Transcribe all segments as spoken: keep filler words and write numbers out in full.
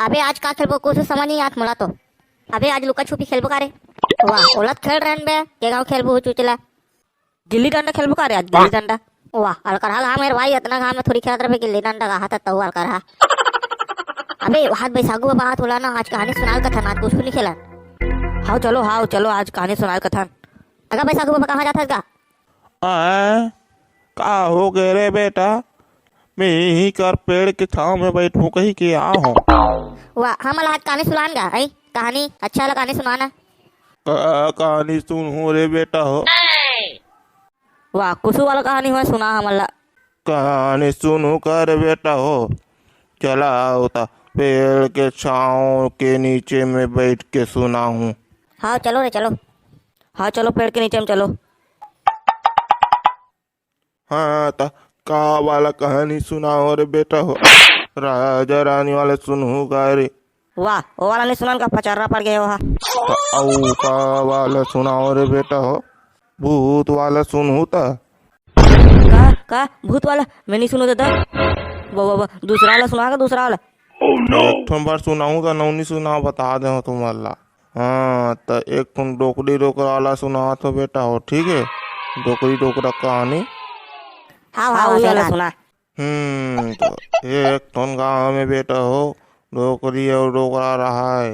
अबे आज का खेलबो, कुछ समझ नहीं आत मोला तो। अबे आज लुका छुपी खेलबो का रे? वाह, ओलत खेल रहन बे, के गाँव खेलबो हो चुचला? गिल्ली डंडा खेलबो का रे आज, गिल्ली डंडा? वाह, अलकरहा ला मेरे भाई, इतना घाम में थोड़ी खेलत रहे गिल्ली डंडा का, हाथ तऊ अलकरहा। अबे हाथ बैसागु बाबा हाथ होला ना, आज कहानी सुनाल कथन, आज कुछ नहीं खेलन। हाउ चलो, हाउ चलो, आज कहानी सुनाल कथन। अगा बैसागु बाबा कहाँ जात हस गा? आय, का हो गए रे बेटा? मैं यही कर पेड़ के छांव में बैठूं कही के आ हूँ। वाह, हमला आज कहानी सुनान गा, आई कहानी अच्छा वाला कहानी सुनाना। का-, कहानी सुनहूं रे बेटा हो। वाह, कुसु वाला कहानी हो सुना हमला। कहानी सुनहूं का रे बेटा हो। चला आओ ता पेड़ के छांव के नीचे में बैठ के सुनाऊं। हाँ चलो रे चलो। हाँ चलो पेड़ के नीचे में चलो। हाँ, त का वाला कहानी सुनाओ रे बेटा हो? राजा रानी वाला सुनहू का रे? वाह, वो वाला नहीं सुनन का, पचर्रा पड़ गए वहा। त अऊ का वाला सुनाओ रे बेटा हो? भूत वाला सुनहू त? का, का? भूत वाला? मैं नहीं सुनू दादा। वो, वो, वो, दूसरा वाला सुना का, दूसरा वाला। एक ठन बार सुनाऊं त नौनी सुना बता दे हो तुम्हारा। हाँ, त एक ठन डोकरी डोकरा वाला सुनात हो बेटा हो, ठीक है? डोकरी डोकरा कहानी। हाँ, हाँ, हाँ, वही वाला सुना। हम्म, त एक ठन गांव में बेटा हो, डोकरी अउ डोकरा रहाय,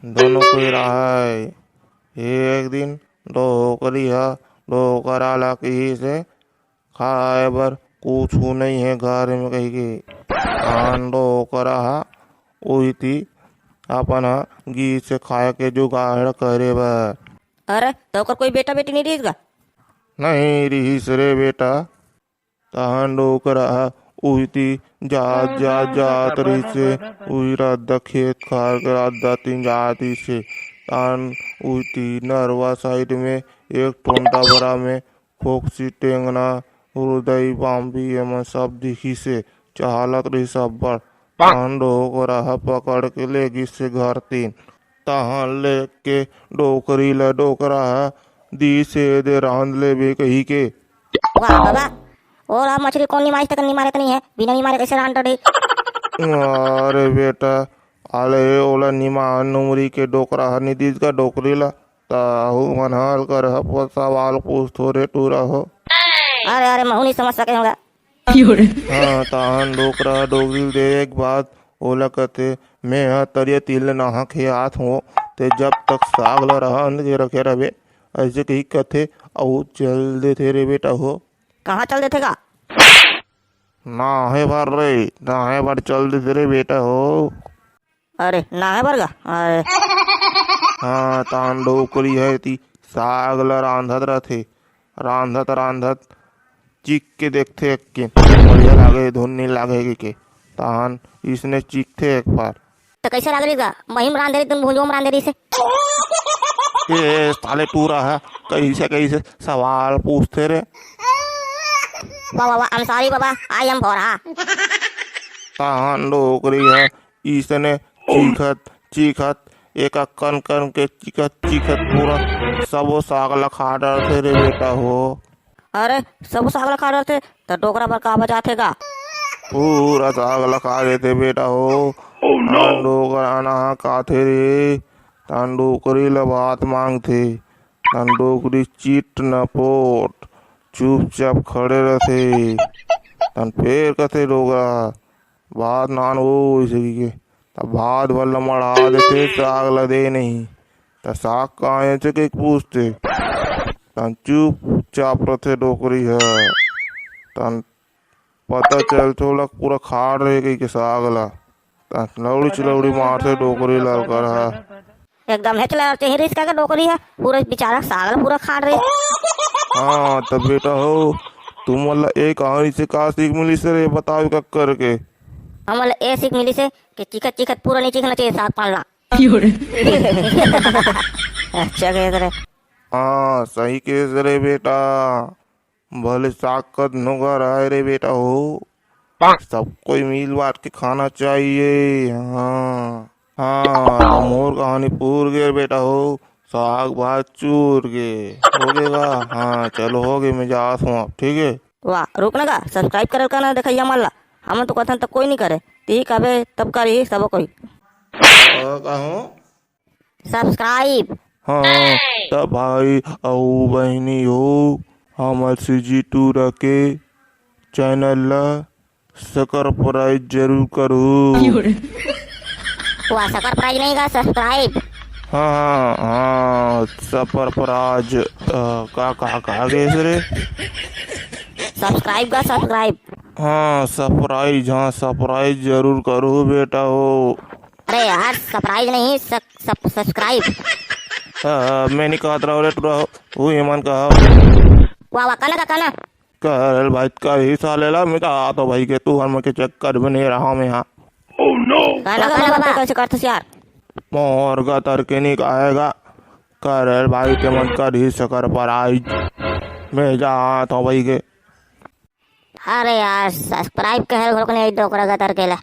दोनों कोई रहाय। एक दिन डोकरी ह डोकरा ला कहिस हे, खाए बर कुछु नइ हे घर में कहिके। तहान डोकरा ह उही ती अपन ह गीस खाए के जुगाड़ करे बर। अरे, त ओकर कोई बेटा बेटी नहीं रहिस गा? नहीं रहिस रे बेटा। तहान डोकरा ह उही ती जात, जात, जात रहिस हे। उही रद्दा खेत खार के रद्दा तीन जात रहिस हे। तहान उही ती नरवा side में एक ठोन डबरा में खोकसी, टेंगना, हुरदई, बाम्बी, एमन सब दिखिस हे। चहालत रहिस अब्बड़। तहान डोकरा ह पकड़ के ले गिस हे घर तीन। तहान लेके डोकरी ल डोकरा ह दीस हे दे रांध लेबे कहिके। वाह बाबा, ओला मछली कौन निमारिस तेकर निमारे त नहीं है, बिना निमारे कैसे रांध डरे? अरे बेटा, आले ओला निमान नुमरी के डोकरा ह नि दीस गा डोकरी ला, ताहू मन हल कर ह सवाल पूछथो रे टूरा हो। अरे, अरे, महू नहीं समझ सके होगा। हाँ, तहान डोकरा डोकरी देख बाद ओला कथे, "मैं ह तरिया तीर ले नहा के आत हों, ते जब तक साग ल रांध के रखे रहिबे," ऐसे कही कथे, अउ चल देथे रे बेटा हो। कहाँ चल देथे गा? नहाए बर रे, नहाए बर चल देथे रे बेटा हो। अरे, नहाए बर गा? अरे। हाँ, तहान डोकरी ह एती साग ल रांधत रथे। रांधत, रांधत चीख के देखथे एक के, बढ़िया लागे, धुन नहीं लागे के, के। तहान इसने चीखथे एक बार। त कैसे लागे गा? महीम रांधे रही, तुम भुंजो में रांधे रही से। ए, साले टूरा ह, कैसे, कैसे सवाल पूछथे रे? वाह, वाह, वाह, I'm sorry Baba, I am भोरा। तहान डोकरी ह, इसने चीखत, चीखत, एक कन कन के चीखत, चीखत पूरा सबो साग ला खा डारथे रे बेटा हो। अरे, सबो साग ला खा डारथे, त डोकरा बर का बचाथे गा? पूरा साग ला खा लेथे बेटा हो। Oh no! तहान डोकरा ना खाथे रे, तहान डोकरी ला बात मांगथे। तहान डोकरी चिट न पोट, चुपचाप खड़े रथे। तहान फेर कथे डोकरा, भात नान वो, ऐसे कहिके। तब भात भर ल मढ़ा देथे, साग ल दे नहीं। त साग कहाँ हे, ऐसे कहिके पूछथे। तहान चुपचाप रथे डोकरी ह। तहान पता चलथे ओला पूरा खाड़ रहे कहिके साग ल। तहान लौड़ी चिलौड़ी मारथे डोकरी ल अलकरहा। एकदम हेच ला चेहरिस का डोकरी ह, पूरा बेचारा साग ल पूरा खाड़ रहे। हाँ, त बेटा हो, तुमन ला ए कहानी से का सीख मिलिस रे, बताओ एक एक करके। हमन ला ए सीख मिलिस हे कि चीखत चीखत पूरा नहीं चीखना चाहिए साग पान ला। अच्छा कहे रे। हाँ, सही कहे रे बेटा। भले साग कतनो गरहा हे रे बेटा हो, सब कोई मिल बांट के खाना चाहिए। हाँ, हाँ, त मोर कहानी पूर गे बेटा हो, साग भात चूर गे। हो गे गा? हाँ, चलो हो गे, मैं जात हूँ अब, ठीक है? वाह, रुक ना गा, subscribe करल का ना देखइया मन ला, हमन तो कथन तक कोई नहीं करे, ती कबे तब करी सब कोई। का, का हो? Subscribe। हाँ, त भाई अउ बहिनी हो, हमर CG Tour के channel ला subscribe जरूर करहू। वाह, subscribe नहीं का, subscribe। हाँ, हाँ, हाँ, subscribe, अ, का, का, का कहे रे? Subscribe का, subscribe। हाँ, subscribe, हाँ, subscribe जरूर करहू बेटा हो। अरे यार, surprise नहीं, सक-, सक-, subscribe। अ, मैं नहीं कहत रहो रे टुरा हो, वो एमन कहा। वाह, वाह, कहना का, कहना। का रे भाई, का ही साले ला, मैं तो आ तो भाई के, तू हर के चक्कर में नहीं रहा मैं यहाँ। कहना, कहना बाबा, कैसे करथस यार? मोर गतर के नहीं कहेगा। का रे भाई, के मन कर ही subscribe, मैं जात हूँ भाई के। अरे यार, subscribe कहल घोलक नहीं आई डोकरा गतर के ला।